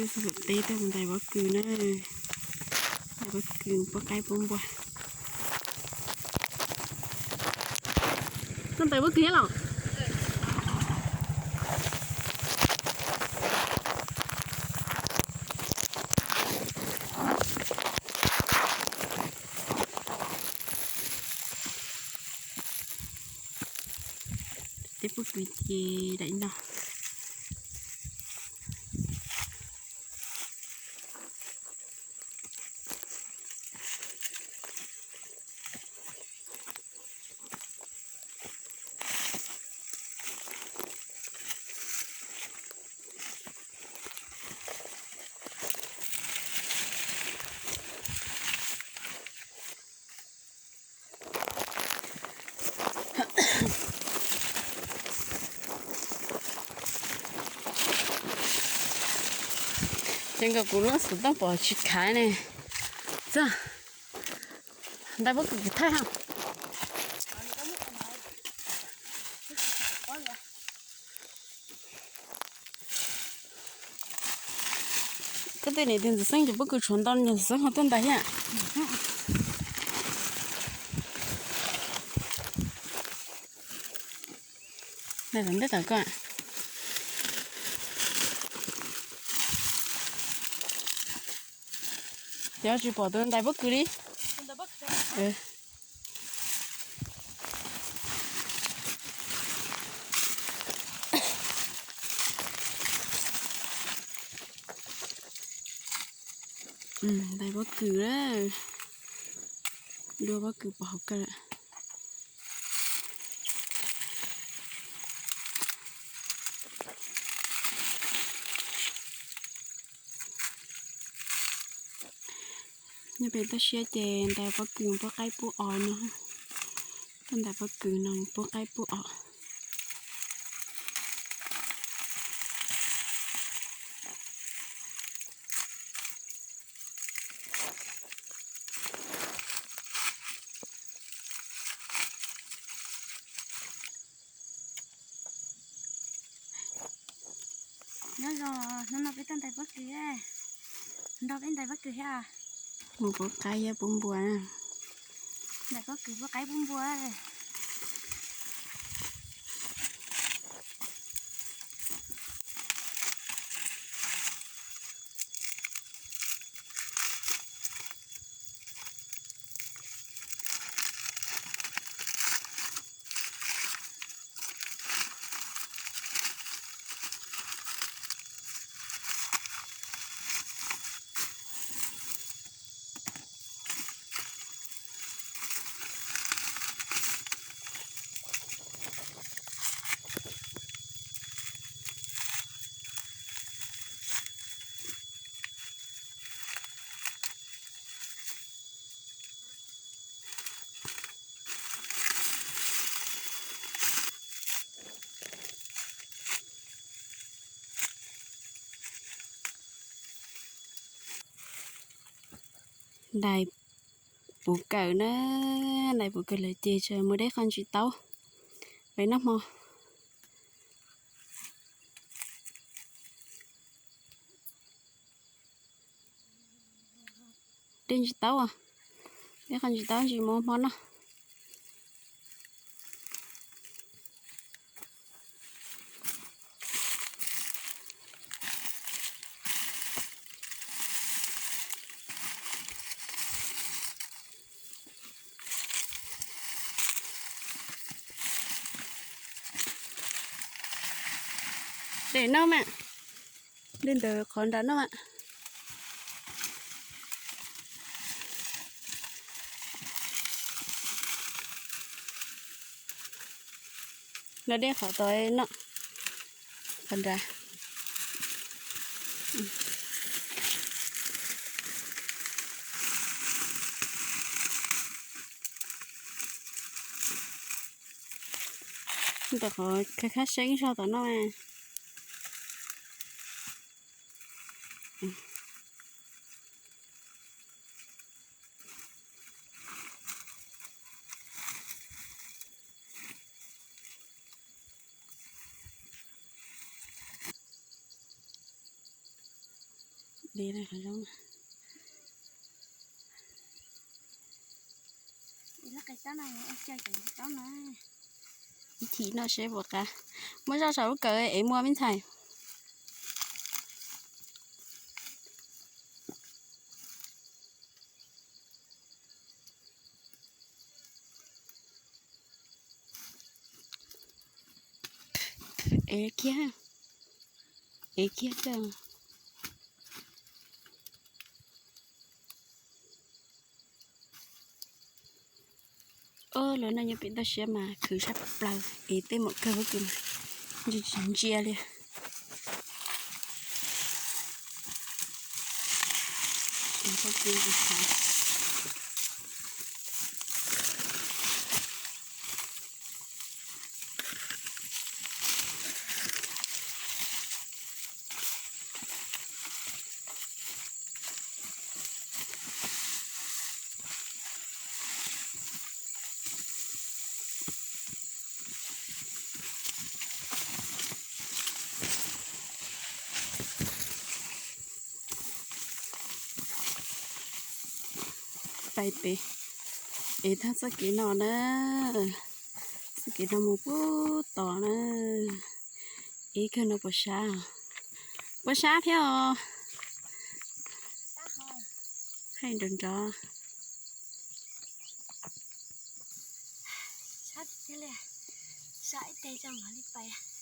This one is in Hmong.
Teb tuaj mus ntais pob kws na, ntais pob kws puab qaib puab npua. Tuaj ntais pob kws thiab los? Teb pob kws ces daim no. Ces nkawd kuv lub xov tooj pom tsis khav ne. Txog ntais pob kws thawj ha. Koj tej niam tais ntxim xeeb ces pob kws tshuav ntau, niam tais ntxim xeeb ho tuaj ntais thiab. Ntais tom ntej tom koj. Cov tsis pom tus ntais pob kws li. Ntais pob kws, dua pob kws pom hauv kawg lawm. Nyob pem toj siab ces ntais pob kws puab qaib pub os no. Tuaj ntais pob kws no puab qaib pub os. Nyob zoo, hnub no peb tuaj ntais pob kws, nrog peb ntais pob kws thiab. Mus pub qaib thiab pub npua. Ntais pob kws pub qaib pub npua. Ntais puv kawm na, ntais puv kawm lawm ces tseem muaj dej qhov ntsis taub pem noj hmo. Dej ntsis taub, dej qhov ntsis taub ntsis mus hmo noj. Dej noj mas, dej ntawm qhov nrad noj mas. Noj dej qhov tod noj qhov nrad. Ntawm qhov khab khab seeb zog tom no. Ib chim noj seb puas qab. Muab zoj saum lub kawm es muaj me ntxhais. Ev kiag, ev kiag kawg. Ob, lawv noj nyob pem toj siab mas khwv sab plaws es tej maum kawg ntsia ntsia li. Pais pem es tag txoj kev no na, txoj kev no mus pub tom na. Ib kawg no puas sab, puas sab thiab os. Hais nrov nrov. Sab ib teg tso mam li pais.